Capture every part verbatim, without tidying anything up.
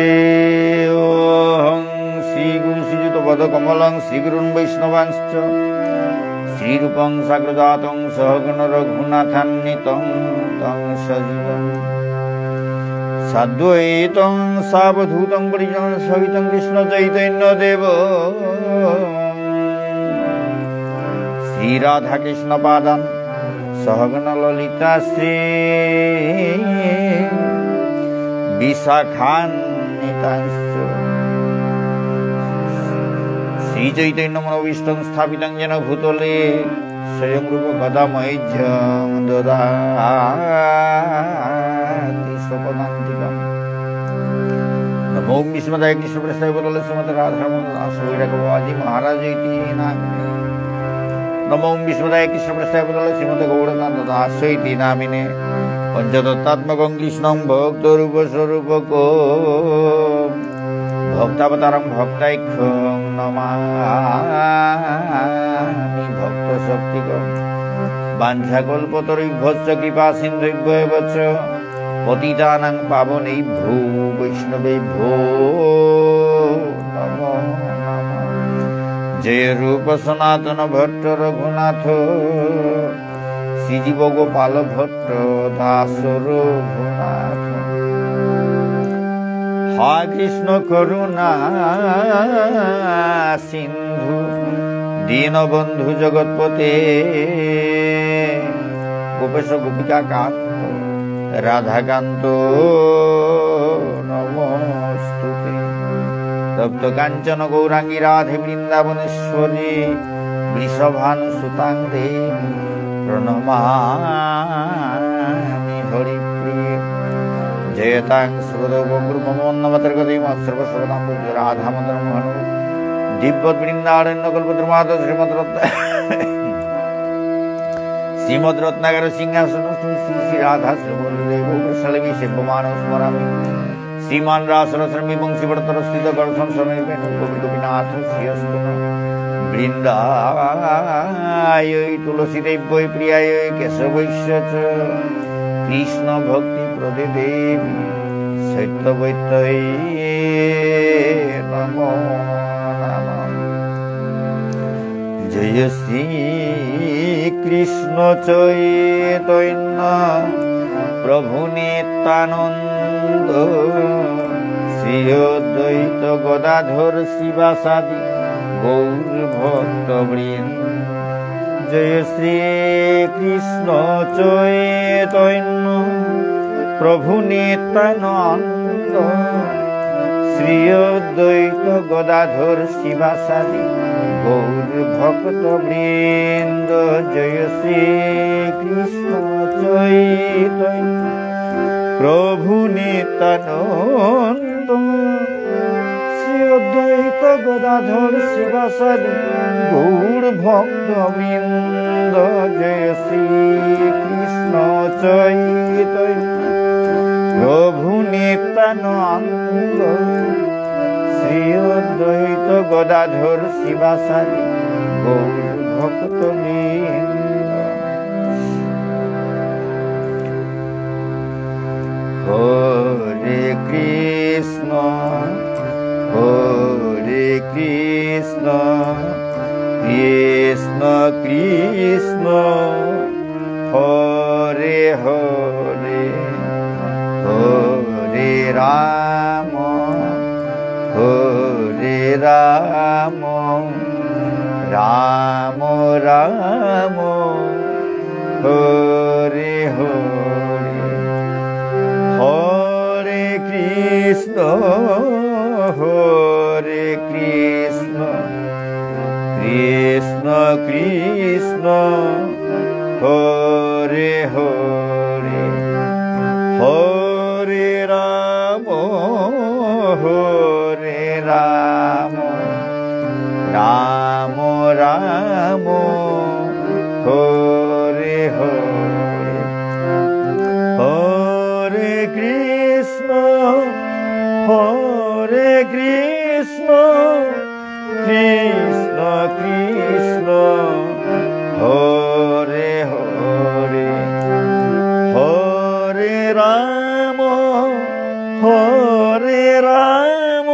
বন্দেহং শ্রীগুরু শ্রীযুতপদকমলং শ্রীগুরুন বৈষ্ণবাংশ্চ শ্রীরূপং সাগ্রজাতং সহগণ রঘুনাথান্বিতং তং সজীবং সাদ্বৈতং সাবধূতং পরিজনসহিতং কৃষ্ণচৈতন্যদেব শ্রীরাধাকৃষ্ণপাদান সহগণ ললিতা শ্রী বিশাখান্বিতাংশ্চ। শ্রীচৈতন্য মনোভীষ্টং স্থাপিতং যেন ভূতলে স্বয়ং রূপ কদা মহ্যং দদাতি স্বপদান্তিকম। নমো বিষ্ণুপাদায় কৃষ্ণপ্রেষ্ঠায় ভূতলে শ্রীমতে রাধারমণ দাস বৈরাগ্যবাদী মহারাজ ইতি নামিনে। নমো বিষ্ণুপাদায় কৃষ্ণপ্রেষ্ঠায় ভূতলে শ্রীমতে গৌরানন্দ দাস ইতি নামিনে। পঞ্চতত্ত্বাত্মকং কৃষ্ণং ভক্তরূপ স্বরূপকম। ভক্তাবতারং ভক্তাখ্যং নমামি ভক্তশক্তিকম। বাঞ্ছাকল্পতরুভ্যশ্চ কৃপাসিন্ধুভ্য এব চ। পতিতানাং পাবনেভ্যো বৈষ্ণবেভ্যো নমো নমঃ। জয় রূপ সনাতন ভট্ট রঘুনাথ, শ্রীজীব গোপাল ভট্ট দাস রঘুনাথ। হে কৃষ্ণ করুণা সিন্ধু দীনবন্ধু জগৎপতে। গোপেশ গোপিকাকান্ত রাধাকান্ত নমোস্তুতে। তপ্ত কাঞ্চন গৌরাঙ্গী রাধে বৃন্দাবনেশ্বরী বৃষভানুসুতাং দেবী প্রণমামি হরিপ্রিয়ে। জয়তাং সুরদৌ পঙ্গোর্মম মন্দমতের্গতী মৎসর্বস্বপদাম্ভোজৌ রাধামদনমোহনৌ। দীব্যদ্বৃন্দারণ্যকল্পদ্রুমাধঃ শ্রীমদ্রত্ন শ্রীমদ্রত্নাগার সিংহাসনস্থৌ শ্রী শ্রী রাধা শ্রীমদী দেবৌ প্রেষ্ঠালীভিঃ সেব্যমানৌ স্মরামি। শ্রীমান্ রাসরসারম্ভী বংশীবটতটস্থিতঃ কর্ষন্ বেণুস্বনৈর্গোপীর্গোপীনাথঃ শ্রিয়েঽস্তু নঃ। বৃন্দায়ৈ তুলসীদেব্যৈ প্রিয়ায়ৈ কেশবস্য চ। কৃষ্ণভক্তিপ্রদে দেবী সত্যবত্যৈ নমো নমঃ। জয় শ্রীকৃষ্ণ চৈতন্য প্রভু নিত্যানন্দ, শ্রী অদ্বৈত গদাধর শ্রীবাসাদি গৌর ভক্তবৃন্দ। জয় শ্রীকৃষ্ণ চৈতন্য প্রভু নিত্যানন্দ, শ্রী অদ্বৈত গদাধর শ্রীবাসাদি গৌর ভক্তবৃন্দ। জয় শ্রীকৃষ্ণ চৈতন্য প্রভু নিত্যানন্দ, শ্রী অদ্বৈত গদাধর শ্রীবাসাদি গৌর ভক্তবৃন্দ। জয় শ্রীকৃষ্ণ চৈতন্য প্রভু নিত্যানন্দ, শ্রী অদ্বৈত গদাধর শ্রীবাসাদি গৌর ভক্তবৃন্দ। হরে কৃষ্ণ, হরে কৃষ্ণ, কৃষ্ণ কৃষ্ণ, হরে হরে, হরে রাম, হরে রাম, রাম রাম, হরে হরে। হরে কৃষ্ণ, হরে কৃষ্ণ, কৃষ্ণ কৃষ্ণ, হরে হরে। হরে কৃষ্ণ, কৃষ্ণ কৃষ্ণ, হরে হরে, হরে রাম, হরে রাম,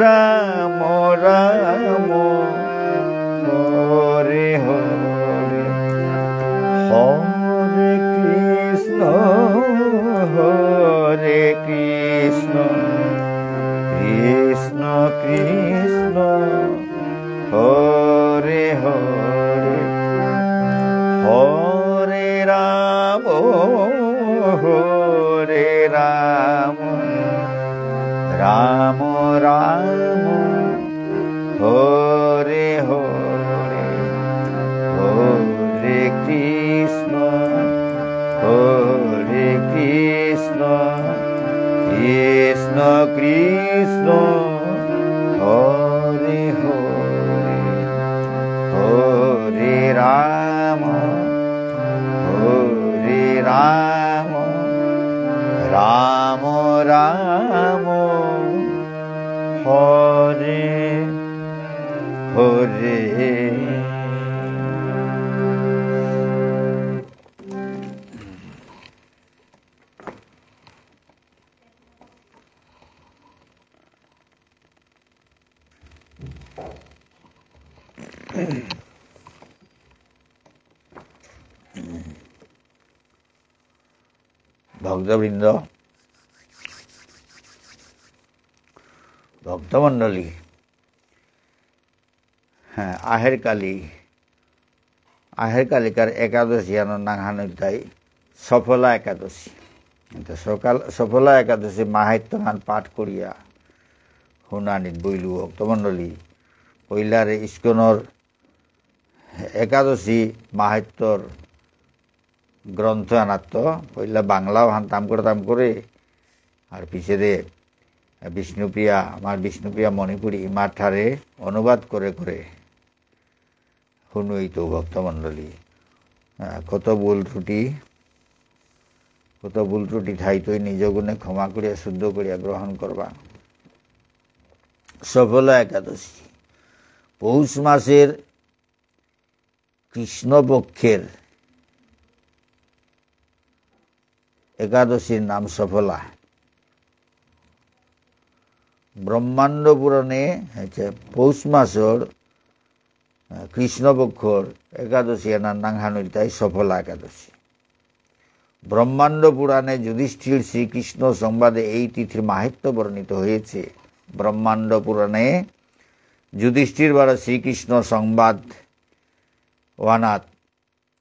রাম রাম, হরে হরে। হরে কৃষ্ণ, হরে কৃষ্ণ, কৃষ্ণ কৃষ্ণ, হরে হরে। হরে রাম, হরে রাম, রাম রাম, হরে হরে। হরে কৃষ্ণ, হরে কৃষ্ণ, কৃষ্ণ কৃষ্ণ, হরে হরে। হরে রাম, হরে রাম, রাম রাম, হরে হরে। ভক্তবৃন্দ, ভক্তমণ্ডলী, হ্যাঁ, আহের কালি, আহের কালিকার একাদশী আনো নাঙহান ইলতাই সফলা একাদশী। এতা সকাল, সফলা একাদশী মাহাত্ম্যহান পাঠ করিয়া হুনানিত বইলু ভক্তমণ্ডলী। পইলারে ইস্কনর একাদশী মাহাত্ম্যর গ্রন্থ আনাত্ত, পইলা বাংলাও হান তাম করে তাম করে, আর পিছেদে বিষ্ণুপ্রিয়া, আমার বিষ্ণুপ্রিয়া মণিপুরী ইমার ঠারে অনুবাদ করে করে হুনুইতো ভক্তমণ্ডলী। আহ, কত ভুল ত্রুটি, কত ভুল ত্রুটি থাইতই নিজ গুণে ক্ষমা করিয়া শুদ্ধ করিয়া গ্রহণ করবা। সফলা একাদশী, পৌষ মাসের কৃষ্ণপক্ষের একাদশীর নাম সফলা। ব্রহ্মাণ্ড পুরাণে, আচ্ছা, পৌষ মাসর, আহ, কৃষ্ণপক্ষর একাদশী এনার নাঙহান ইলতাই সফলা একাদশী। ব্রহ্মাণ্ড পুরাণে যুধিষ্ঠির শ্রীকৃষ্ণ সংবাদে এই তিথির মাহাত্ম্য বর্ণিত হয়েছে। ব্রহ্মাণ্ড পুরাণে যুধিষ্ঠির বারো শ্রীকৃষ্ণ সংবাদ ওয়ানাত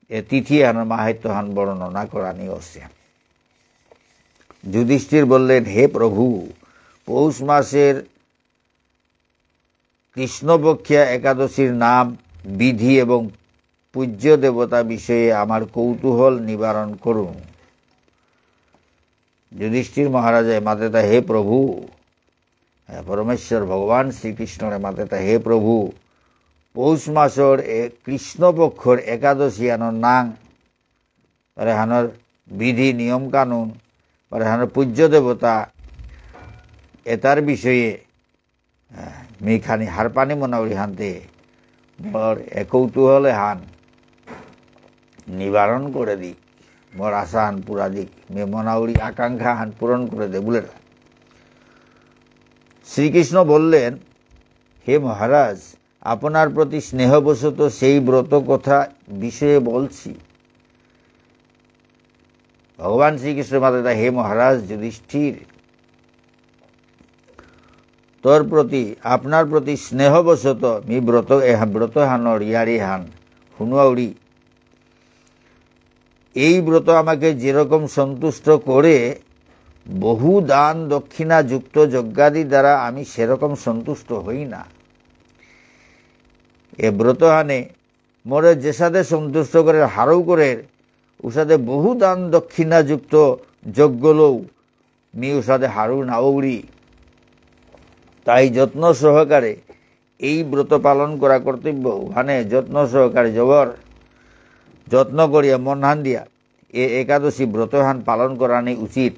এ তিথি হানর মাহাত্ম্য হান বর্ণনা করানি অসে। যুধিষ্ঠির বললেন, "হে প্রভু, পৌষ মাসের কৃষ্ণপক্ষিয়া একাদশীর নাম, বিধি এবং পূজ্য দেবতা বিষয়ে আমার কৌতূহল নিবারণ করুন।" যুধিষ্ঠির মহারাজে মাতেতা, "হে প্রভু, হ্যাঁ, পরমেশ্বর ভগবান শ্রীকৃষ্ণরে মাতেতা, হে প্রভু, পৌষ মাসর এ কৃষ্ণপক্ষর একাদশী আনর নাঙ, তার এহানর বিধি নিয়ম কানুন, তার এহানর পূজ্য দেবতা, এতার বিষয়ে, হ্যাঁ, মি খানি হারপানি মনাউরি হানতে, মোর এ কৌতূহল এহান নিবারণ করে দিক, মোর আশা হান পুরা দিক, মি মনাউরি আকাঙ্ক্ষা হান পূরণ করে দে," বুলের। শ্রীকৃষ্ণ বললেন, "হে মহারাজ, আপনার প্রতি স্নেহবশত সেই ব্রত কথা বিষয়ে বলছি।" ভগবান শ্রীকৃষ্ণ মাতেতা, "হে মহারাজ যুধিষ্ঠির, তোর প্রতি, আপনার প্রতি স্নেহবশত মি ব্রত, এহা-, ব্রত হানর ইয়ারি হান হুনুয়াউরি। এই ব্রত আমাকে যেরকম সন্তুষ্ট করে, বহু দান দক্ষিণা যুক্ত যজ্ঞাদি দ্বারা আমি সেরকম সন্তুষ্ট হই না। এ ব্রত হানে মোরে যেসাদে সন্তুষ্ট করে, হারৌ করে, উসাদে বহু দান দক্ষিণা যুক্ত যজ্ঞ লৌ, মি উসাদে হারৌ নাউরি। তাই যত্ন সহকারে এই ব্রত পালন করা কর্তব্য।" ওখানে যত্ন সহকারে জবর যত্ন করিয়া মন হান দিয়া এ একাদশী ব্রত হান পালন করানি উচিত,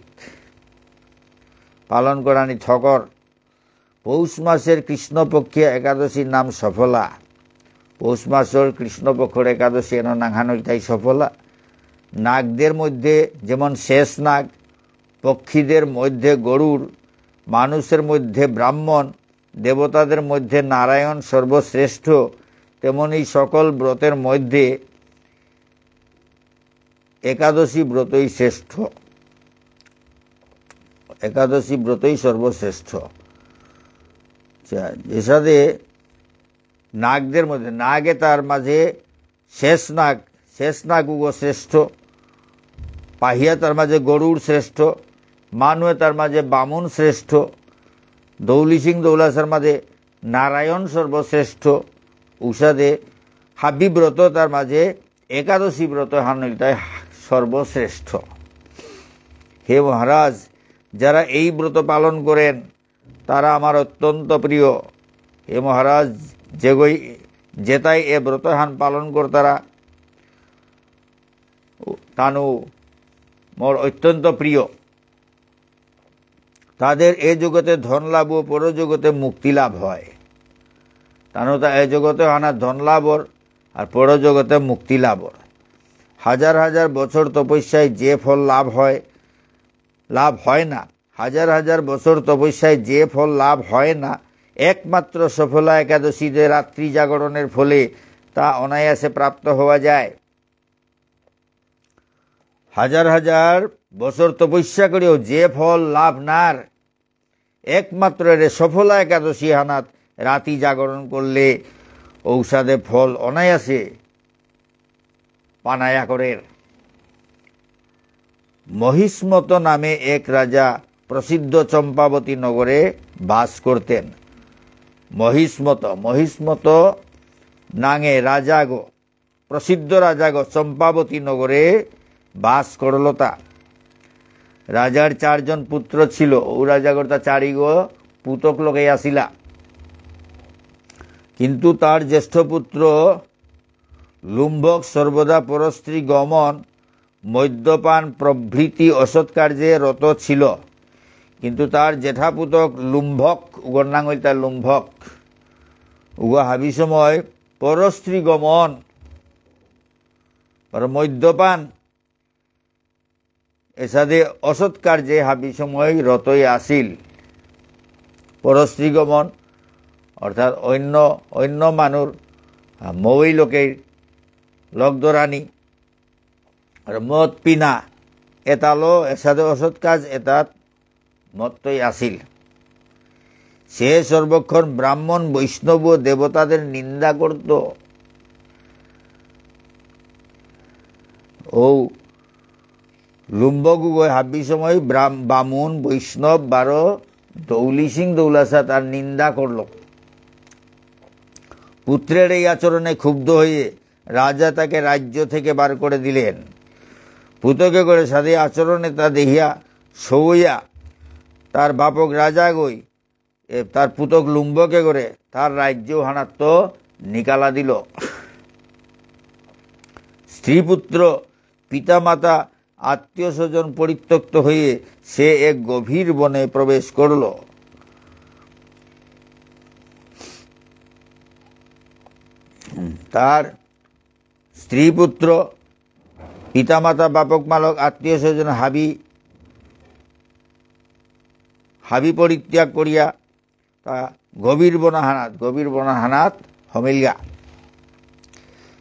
পালন করানি থকর। পৌষ মাসের কৃষ্ণপক্ষীয় একাদশীর নাম সফলা। পৌষ মাসের কৃষ্ণপক্ষর একাদশী এন নাঙহান ইলতাই সফলা। নাগদের মধ্যে যেমন শেষ নাগ, পক্ষীদের মধ্যে গরুড়, মানুষের মধ্যে ব্রাহ্মণ, দেবতাদের মধ্যে নারায়ণ সর্বশ্রেষ্ঠ, তেমনি সকল ব্রতের মধ্যে একাদশী ব্রতই শ্রেষ্ঠ। একাদশী ব্রতই সর্বশ্রেষ্ঠ। আচ্ছা, এসাদে নাগদের মধ্যে, নাগ এতার মাঝে শেষ নাগ, শেষ নাগ উগ শ্রেষ্ঠ, পাহিয়া তার মাঝে গরুড় শ্রেষ্ঠ, মানু এতার মাঝে বামুন শ্রেষ্ঠ, দৌলি সিং দৌলাসার মাঝে নারায়ণ সর্বশ্রেষ্ঠ, উসাদে হাবি ব্রত তার মাঝে একাদশী ব্রত হান ইলতাই সর্বশ্রেষ্ঠ। হে মহারাজ, যারা এই ব্রত পালন করেন, তারা আমার অত্যন্ত প্রিয়। হে মহারাজ, যেগই যেতাই এ ব্রত হান পালন করতারা, তানু মোর অত্যন্ত প্রিয়। তাদের এ জগতে ধন লাভ ও পরজগতে মুক্তি লাভ হয়। তানু তা এ জগতে হানা ধন লাভ অর আর পরজগতে মুক্তি লাভ অর। হাজার হাজার বছর তপস্যায় যে ফল লাভ হয়, লাভ হয় না, হাজার হাজার বছর তপস্যায় যে ফল লাভ হয় না, একমাত্র সফলা একাদশীতে রাত্রি জাগরণের ফলে তা অনায়াসে প্রাপ্ত হওয়া যায়। হাজার হাজার বছর তপস্যা করেও যে ফল লাভ নার, একমাত্র এরে সফলা একাদশী হানাত রাতি জাগরণ করলে ঔসাদে ফল অনায়াসে পানায়া করের। মহিষ্মত নামে এক রাজা প্রসিদ্ধ চম্পাবতী নগরে বাস করতেন। মহিষ্মত, মহিষ্মত নাঙে রাজাগো, প্রসিদ্ধ রাজাগো চম্পাবতী নগরে বাস করলতা। রাজার চারজন পুত্র ছিল। ও রাজাগর তা চারিগো পুতক লগে আসিলা। কিন্তু তার জ্যেষ্ঠ পুত্র লুম্ভক সর্বদা পরস্ত্রী গমন, মদ্যপান প্রভৃতি অসৎ কার্যে রত ছিল। কিন্তু তার জেঠা পুতক লুম্ভক, উগর নাঙ ইলতা লুম্ভক, উগ হাবি সময় পরস্ত্রী গমন আর মদ্যপান এসাদে অসৎ কার্যে হাবি সময় রতই আসিল। পরস্ত্রী গমন অর্থাৎ অন্য, অন্য মানুর, আ, মৌই লোকে লগ দরানি আর মদ পিনা এতালো এসাদে অসৎ কাজ এতাত মত্তই আসিল। সে সর্বক্ষণ ব্রাহ্মণ, বৈষ্ণব ও দেবতাদের নিন্দা করত। ও লুম্বক উগয় হাবি সময় ব্রাহ্ম-, বামুন, বৈষ্ণব, বারো দৌলি সিং দৌলাসা তার নিন্দা করল। পুত্রের এই আচরণে ক্ষুব্ধ হয়ে রাজা তাকে রাজ্য থেকে বার করে দিলেন। পুতকে করে সাদে আচরণে তা দেখিয়া সৌয়া তার বাপক রাজা গই, এ, তার পুতক লুম্বকে করে তার রাজ্য হানাত্ত নিকালা দিল। স্ত্রী পুত্র, পিতামাতা, আত্মীয় স্বজন পরিত্যক্ত হয়ে সে এক গভীর বনে প্রবেশ করল। তার স্ত্রী পুত্র, পিতামাতা, বাপক মালক, আত্মীয় স্বজন হাবি, হাবি পরিত্যাগ করিয়া তা গভীর বনাহানাত, গভীর বনাহানাত হমিলগা।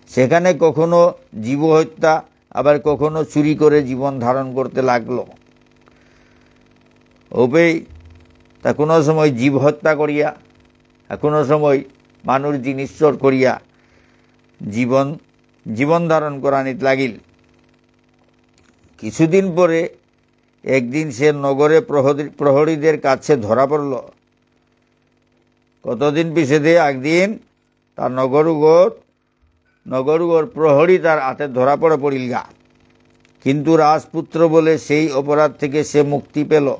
সেখানে কখনো জীব হত্যা, আবার কখনো চুরি করে জীবন ধারণ করতে লাগলো। ওপেই তা কোনো সময় জীব হত্যা করিয়া, আর কোনো সময় মানুষ জিনিস চোর করিয়া জীবন, জীবন ধারণ করানিত লাগিল। কিছুদিন পরে একদিন সে নগরে প্রহরী-, প্রহরীদের কাছে ধরা পড়ল। কতদিন পিছেদে একদিন তার নগরগত, নগরগর প্রহরী তার হাতে ধরা পড়ে পড়িলগা। কিন্তু রাজপুত্র বলে সেই অপরাধ থেকে সে মুক্তি পেল।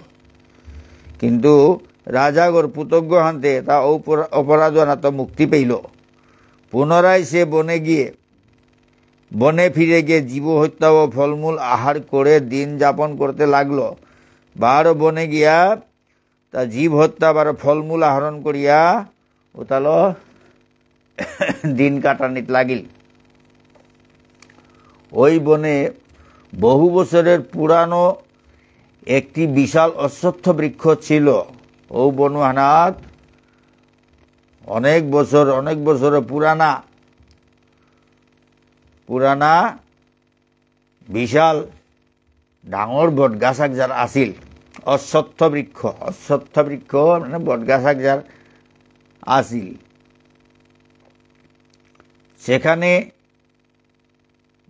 কিন্তু রাজাগর পুতকগ হানতে তা অপরা-, অপরাধ হানাত্ত মুক্তি পেল। পুনরায় সে বনে গিয়ে, বনে ফিরে গিয়ে জীব হত্যা ও ফলমূল আহার করে দিন যাপন করতে লাগলো। বারো বনে গিয়া তা জীব হত্যা বারো ফলমূল আহরণ করিয়া উতালো দিন কাটানিত লাগিল। ওই বনে বহু বছরের পুরানো একটি বিশাল অশ্বত্থ বৃক্ষ ছিল। ও বনহানাত অনেক বছর, অনেক বছর পুরানা, পুরানা বিশাল ডাঙর বটগাছ আকজার আছিল। অশ্বত্থ বৃক্ষ, অশ্বত্থ বৃক্ষ মানে বটগাছ আকজার আছিল। সেখানে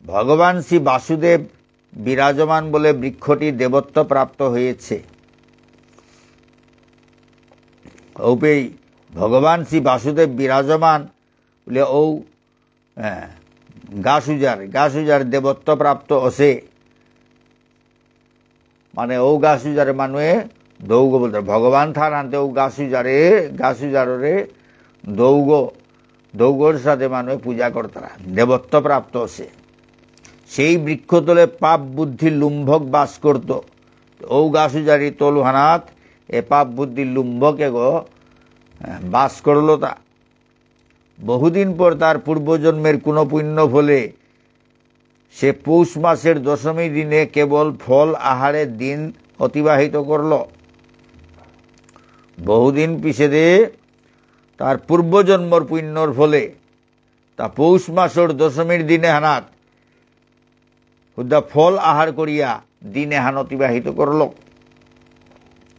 ভগবান শ্রী বাসুদেব বিরাজমান বলে বৃক্ষটি দেবত্ব প্রাপ্ত হয়েছে। ঔপেই ভগবান শ্রী বাসুদেব বিরাজমান বুলে ঔ, হ্যাঁ, গাছ উজার, গাছ উজার দেবত্ব প্রাপ্ত অসে। মানে ঔ গাছ উজারে মানুয়ে দৌগ বুলতে, ভগবান থার হানতে ঔ গাছ উজারে, গাছ উজাররে দৌগ, দৌগর সাথে মানুয়ে পূজা করতারা, দেবত্ব প্রাপ্ত অসে। সেই বৃক্ষতলে পাপ বুদ্ধি লুম্ভক বাস করত। ঔ গাছ উজারি তলুহানাত এ পাপ বুদ্ধি লুম্ভক এগো, আহ, বাস করল তা। বহুদিন পর তার পূর্বজন্মের কোনো পুণ্য ফলে সে পৌষ মাসের দশমী দিনে কেবল ফল আহারে দিন অতিবাহিত করল। বহুদিন পিছেদে তার পূর্বজন্মর পুণ্যর ফলে তা পৌষ মাসর দশমীর দিনে হানাত হুদ্দা ফল আহার করিয়া দিন এহান অতিবাহিত করল।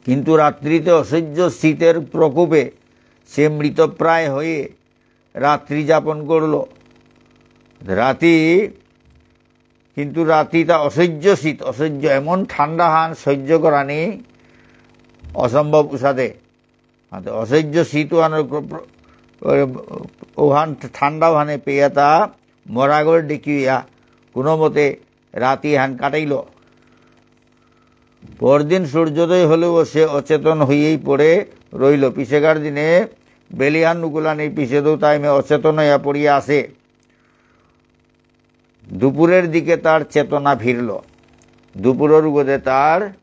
কিন্তু রাত্রিতে অসহ্য শীতের প্রকোপে সে মৃতপ্রায় হয়ে রাত্রি যাপন করল। রাতি, কিন্তু রাতি তা অসহ্য শীত, অসহ্য, এমন ঠান্ডা হান সহ্য করানি অসম্ভব উসাদে। আতে অসহ্য শীত ওহানর প্র-, প্র-, ওরে, ওহান ঠান্ডা ওহানে পেয়া তা মরাগর ডেকিয়া কোনো মতে রাতি হান কাটাইল। পরদিন সূর্যোদয় হলেও সে অচেতন হয়েই পড়ে রইল। পিছেকার দিনে বেলিহান নুকুলানি পিছেদৌ তাইমে অচেতন হইয়া পড়িয়া আছে। দুপুরের দিকে তার চেতনা ফিরল। দুপুরর উগদে তার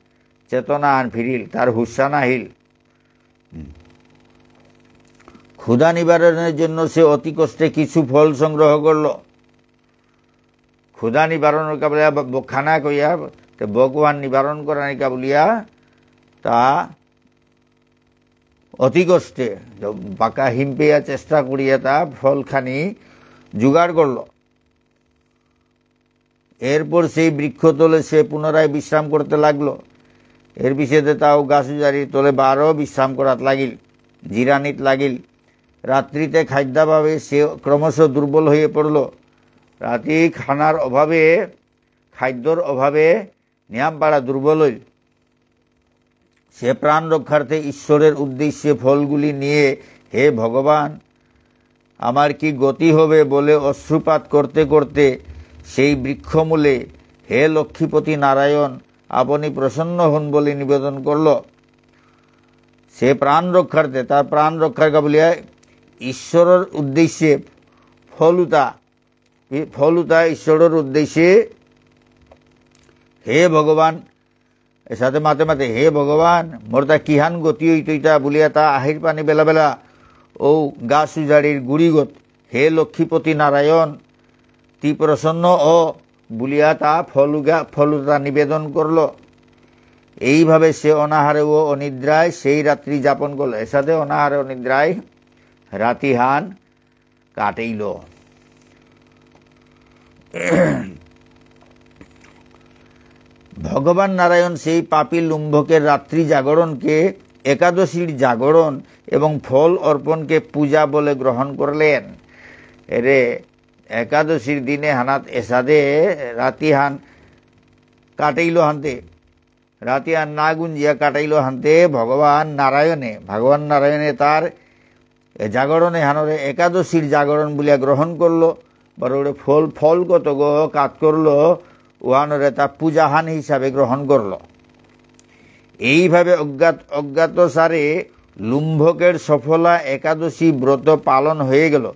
চেতনা আন ফিরিল, তার হুশহান আহিল। ক্ষুধা নিবারণের জন্য সে অতি কষ্টে কিছু ফল সংগ্রহ করল। ক্ষুধা নিবারণর কা বুলিয়া ব-, ব-, খানা কইয়া, তে ভগবান নিবারণ করানি কা বুলিয়া তা অতি কষ্টে, য-, বাকা হিমপেয়া চেষ্টা করিয়া তা ফল খানি জোগাড় করল। এরপর সেই বৃক্ষতলে সে পুনরায় বিশ্রাম করতে লাগলো। এর পিছেদে তাও গাছ উজারির তলে বারো বিশ্রাম করাত লাগিল, জিরানিত লাগিল। রাত্রিতে খাদ্যাভাবে সে ক্রমশ দুর্বল হয়ে পড়ল। রাতি খানার অভাবে, খাদ্যর অভাবে নিয়াম পারা দুর্বল হইল। সে প্রাণ রক্ষার্থে ঈশ্বরের উদ্দেশ্যে ফলগুলি নিয়ে, "হে ভগবান, আমার কি গতি হবে?" বলে অশ্রুপাত করতে করতে সেই বৃক্ষমূলে, "হে লক্ষ্মীপতি নারায়ণ, আপনি প্রসন্ন হন," বলে নিবেদন করল। সে প্রাণ রক্ষার্থে, তার প্রাণ রক্ষার কা বুলিয়া ঈশ্বরের উদ্দেশ্যে ফলুতা, ফলুতা ঈশ্বরের উদ্দেশ্যে, "হে ভগবান," এসাদে মাতে মাতে, "হে ভগবান, মোর তা কিহান গতি হইতইতা?" বুলিয়া তা আহির পানি বেলা বেলা ও গাছ উজারির গুড়িগত, "হে লক্ষ্মীপতি নারায়ণ, তি প্রসন্ন অ," বুলিয়া তা ফলুগা, ফলুতা নিবেদন করল। এইভাবে সে অনাহারে ও অনিদ্রায় সেই রাত্রি যাপন করল। এসাদে অনাহারে অনিদ্রায় রাতিহান কাটেইল। ভগবান নারায়ণ সেই পাপী লুম্ভকের রাত্রি জাগরণকে একাদশীর জাগরণ এবং ফল অর্পণকে পূজা বলে গ্রহণ করলেন। এরে একাদশীর দিনে হানাত এসাদে রাতি হান কাটেইল হানতে, রাতি আর না গুঞ্জিয়া কাটাইল হানতে ভগবান নারায়ণে, ভগবান নারায়ণে তার এ জাগরণে হানরে একাদশীর জাগরণ বুলিয়া গ্রহণ করল, বারো ওরে ফল, ফল কতগ কাত করল, ওহানরে তা পূজাহান হিসাবে গ্রহণ করল। এইভাবে অজ্ঞাত, অজ্ঞাতসারে লুম্ভকের সফলা একাদশী ব্রত পালন হয়ে গেল।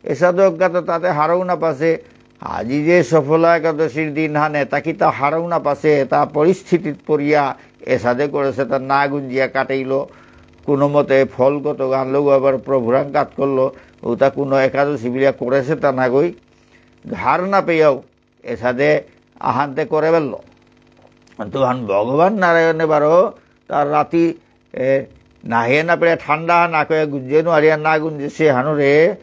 এসাদে অজ্ঞাত তাতে হারৌ না পাসে। আজি যে সফলা একাদশীর দিন হানে, তা কি তা হারৌ না পাসে, তা পরিস্থিতিত পড়িয়া এসাদে করেসে তা না গুঞ্জিয়া কাটাইল। কোনো মতে ফল কত গান লোক আবার প্রভুরাং কাত করলো, ওটা কোনো একাদশী বুলিয়া করেসে তা না গই। হার না পেয়াও এসাদে আহান্তে করে বেলল। তো হান ভগবান নারায়ণে বারো তার রাতি, এ, নাহে না পেয়া ঠান্ডা না কয়ে গুঞ্জে নুয়ারিয়া না গুঞ্জে সে হানুরে,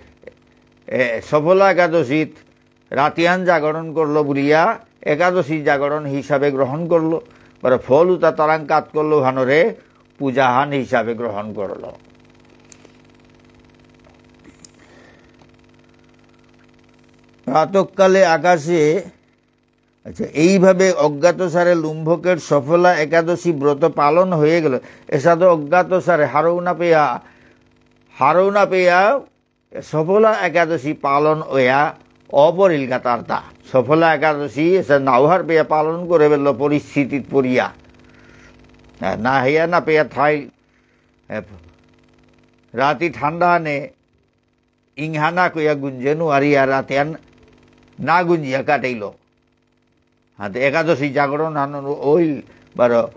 এ, সফলা একাদশীত রাতিয়ান জাগরণ করলো বুলিয়া একাদশী জাগরণ হিসাবে গ্রহণ করলো। বারো ফল উতা তারাং কাত করলো হানুরে পূজাহান হিসাবে গ্রহণ করলো। প্রাতঃকালে আকাশে, আচ্ছা, এইভাবে অজ্ঞাতসারে লুম্ভকের সফলা একাদশী ব্রত পালন হয়ে গেল। এসাদে অজ্ঞাতসারে হারৌ না পেয়া, হারৌ না পেয়া সফলা একাদশী পালন ওয়া অপরিলগা তারতা। সফলা একাদশী এসা নাওহার পেয়া পালন করে বেলল পরিস্থিতিত পড়িয়া। না হেয়া না পেয়া থাইল। এ, রাতি ঠান্ডা নে ইংহানা কইয়া গুঞ্জে নুয়ারিয়া রাতিয়ান না গুঞ্জিয়া কাটাইল। হাতে একাদশী জাগরণ হান ওইল, বারো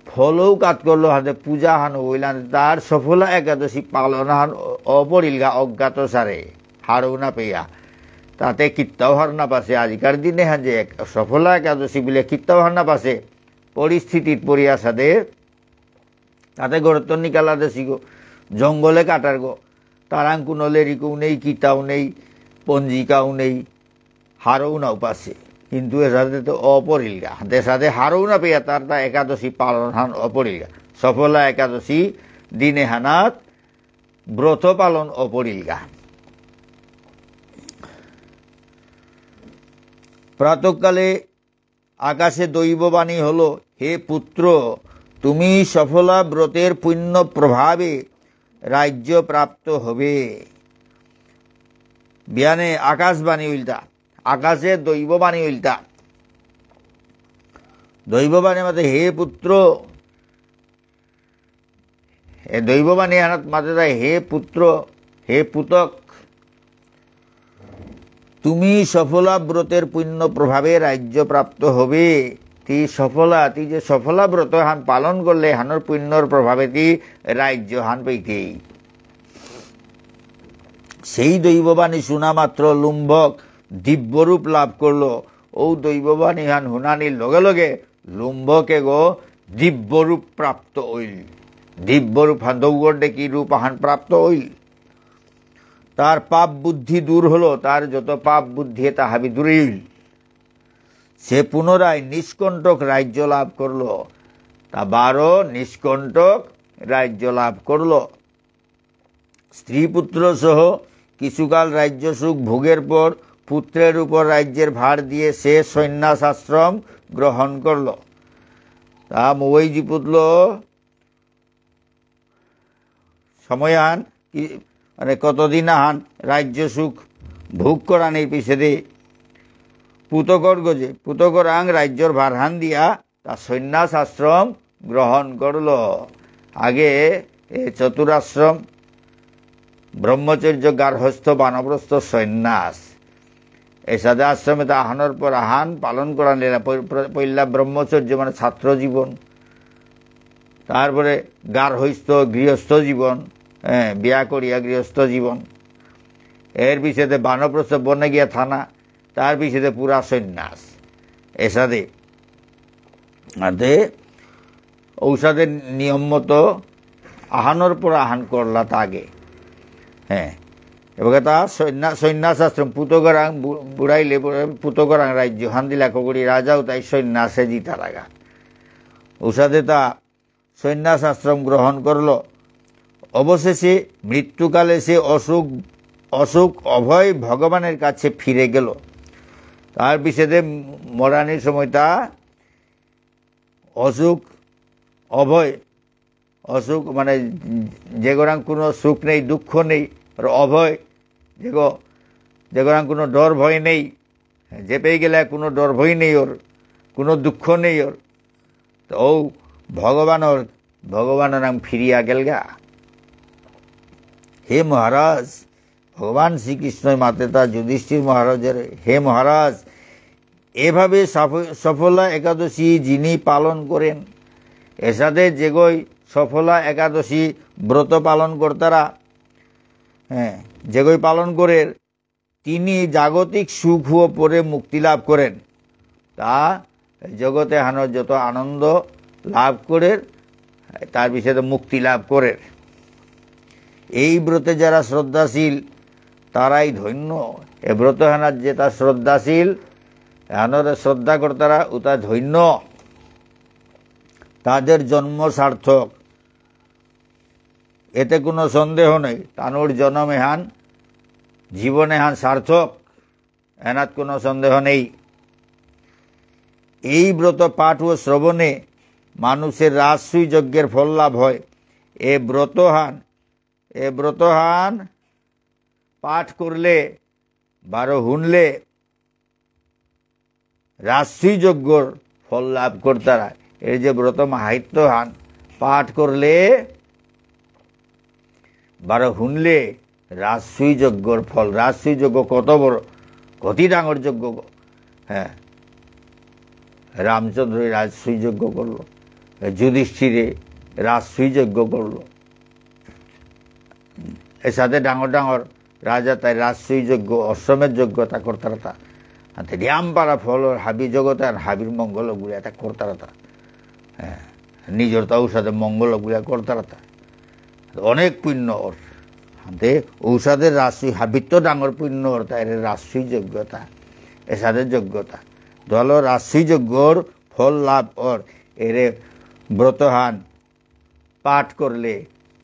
ফলও কাত করলো, হাতে পূজা হান ওইল, হাতে তার সফলা একাদশী পালন হান অপরিলগা অজ্ঞাতসারে, হারৌ না পেয়া। তাতে কিত্তাও হার না পাসে, আজিকার দিনে হান যে এক-, সফলা একাদশী বুলে কিত্তাও হার না পাসে, পরিস্থিতিত পড়িয়া সাদে তাতে গরত্ত নিকালা দেসিগো, জঙ্গলে কাটারগো, তারাং কোনো লেরিকও নেই, কিতাও নেই, পঞ্জিকাও নেই, হারৌ না উপাসে। কিন্তু এসাদে তো অপরিলগা। হাতে সাদে হারৌ না পেয়া তার তা একাদশী পালন হান অপরিলগা। সফলা একাদশী দিনে হানাত ব্রত পালন অপরিলগা। প্রাতঃকালে আকাশে দৈববাণী হলো, "হে পুত্র, তুমি সফলা ব্রতের পুণ্য প্রভাবে রাজ্য প্রাপ্ত হবে।" বিয়ানে আকাশবাণী উল্টা, আকাশে দৈববাণী উল্টা। দৈববাণী মাতে, "হে পুত্র, এ দৈববাণী আনাত মাতে যায়, হে পুত্র, হে পুতক, তুমি সফলা ব্রতের পুণ্য প্রভাবে রাজ্য প্রাপ্ত হবে।" তি সফলা, তি যে সফলা ব্রত হান পালন করলে, হানর পুণ্যর প্রভাবে তি রাজ্য হান পেইতেই। সেই দৈববাণী শোনা মাত্র লুম্ভক দিব্যরূপ লাভ করলো। ও দৈববাণী হান হুনানির লগে লগে লুম্ভকে গো দিব্য রূপ প্রাপ্ত হইল। দিব্য রূপ হান দৌগর দেখি রূপ আহান প্রাপ্ত হইল। তার পাপ বুদ্ধি দূর হলো, তার যত পাপ বুদ্ধি তা হাবি দূরে হইল। সে পুনরায় নিষ্কণ্টক রাজ্য লাভ করলো। তা বারো নিষ্কণ্টক রাজ্য লাভ করলো। স্ত্রী পুত্র সহ কিছুকাল রাজ্য সুখ ভোগের পর পুত্রের উপর রাজ্যের ভার দিয়ে সে সন্ন্যাস আশ্রম গ্রহণ করল। তা মুবৈজি পুতল সময় আহান, কি, মানে কতদিন আহান রাজ্য সুখ ভোগ করানির পিছেদে পুতকর গজে, পুতকরাং রাজ্যর ভারহান দিয়া তা সন্ন্যাস আশ্রম গ্রহণ করল। আগে এ চতুরাশ্রম, ব্রহ্মচর্য, গার্হস্থ্য, বানপ্রস্থ, সন্ন্যাস, এসাদে আশ্রমে তা আহানর পর আহান পালন করা নিলা। পৈ-, প্র-, পৈলা ব্রহ্মচর্য মানে ছাত্র জীবন, তারপরে গার্হস্থ্য, গৃহস্থ জীবন, হ্যাঁ, বিয়া করিয়া গৃহস্থ জীবন, এর পিছেদে বানপ্রস্থ বনে গিয়া থানা, তার পিছেদে পুরা সন্ন্যাস। এসাদে, আদে, ঔসাদে নিয়ম মতো আহানর পর আহান করলা তাগে। হ্যাঁ, এবার তা সন্ন্যা-, সন্ন্যাস আশ্রম, পুতকরাং বু-, বুড়াইলে পরে পুতকরাং রাজ্য হান দিলা কগুড়ি রাজাও তাই সন্ন্যাসে জিতা লাগা। ঔসাদে তা সন্ন্যাস আশ্রম গ্রহণ করল। অবশেষে মৃত্যুকালে সে অসুখ, অসুখ অভয় ভগবানের কাছে ফিরে গেল। তার পিছেদে মরানির সময় তা অসুখ অভয়, অসুখ মানে যেগরাং কোনো সুখ নেই, দুঃখ নেই, আর অভয়, যেগ-, যেগরাং কোনো ডর ভয় নেই, যেপেই গেলে কোনো ডর ভয় নেই ওর, কোনো দুঃখ নেই ওর। তো ও ভগবানর, ভগবানরাং ফিরিয়া গেলগা। হে মহারাজ, ভগবান শ্রীকৃষ্ণ মাতেতা যুধিষ্ঠির মহারাজের, "হে মহারাজ, এভাবে সাফ-, সফলা একাদশী যিনি পালন করেন, এসাদে যেগই সফলা একাদশী ব্রত পালন করতারা, হ্যাঁ, যেগই পালন করের, তিনি জাগতিক সুখ ও পরে মুক্তি লাভ করেন। তা জগতে হানো যত আনন্দ লাভ করের, তার বিষয়ে মুক্তি লাভ করের। এই ব্রতে যারা শ্রদ্ধাশীল, তারাই ধন্য। এ ব্রত হানাত যেতা শ্রদ্ধাশীল, হানরে শ্রদ্ধা করতারা, উতা ধন্য। তাদের জন্ম সার্থক, এতে কোনো সন্দেহ নেই। তানুর জনম এহান, জীবন এহান সার্থক, এনাত কোনো সন্দেহ নেই। এই ব্রত পাঠ ও শ্রবণে মানুষের রাজসূয় যজ্ঞের ফল লাভ হয়। এ ব্রতহান, এ ব্রতহান পাঠ করলে, বারো হুনলে, রাজসূয় যজ্ঞর ফল লাভ করতারা। এর যে ব্রত মাহাত্ম্য হান পাঠ করলে, বারো হুনলে, রাজসূয় যজ্ঞর ফল। রাজসূয় যজ্ঞ কত বড়, কতি ডাঙর যজ্ঞ গো। হ্যাঁ, রামচন্দ্র রাজসূয় যজ্ঞ করলো, যুধিষ্ঠিরে রাজসূয় যজ্ঞ করলো। এসাদে ডাঙর ডাঙর রাজা তাই রাজসূয় যজ্ঞ, অশ্বমেধ যজ্ঞ তা করতারাতা। আনতে নিয়াম পারা ফলর হাবি জগতে আর হাবির মঙ্গল বুলিয়া তা করতারাতা। হ্যাঁ, নিজর তা ঔসাদে মঙ্গল বুলিয়া করতারাতা। অনেক পুণ্য অর। আনতে ঔসাদে রাজসূয় হাবিত্ত ডাঙর পুণ্য অর তাই এরে রাজসূয় যজ্ঞ তা। এসাদে যজ্ঞ তা। দল রাজসূয় যজ্ঞর ফল লাভ অর। এরে ব্রতহান পাঠ করলে,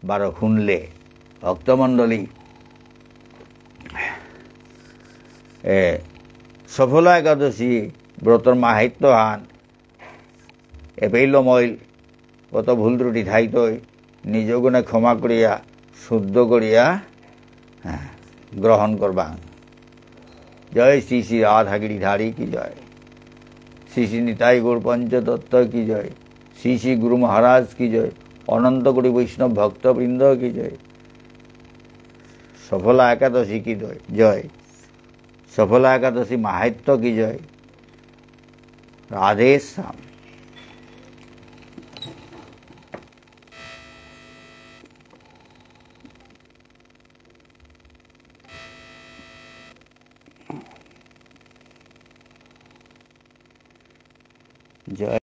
বারো হুনলে। ভক্তমণ্ডলী, এ, সফলা একাদশী ব্রতর মাহাত্ম্য হান, এবেই লমইল, কত ভুল ত্রুটি থাইতই, নিজ গুণে ক্ষমা করিয়া, শুদ্ধ করিয়া, হ্যাঁ, গ্রহণ করবা। জয় শ্রী শ্রী রাধা গিরিধারী কি জয়, শ্রী শ্রী নিতাই গৌর পঞ্চতত্ত্ব কি জয়, শ্রী শ্রী গুরু মহারাজ কি জয়, অনন্ত কোটি বৈষ্ণব ভক্তবৃন্দ কি জয়। সফলা একাদশী কি জয়, জয়। সফলা একাদশী মাহাত্ম্য কি জয়। রাধে শ্যাম। জয়।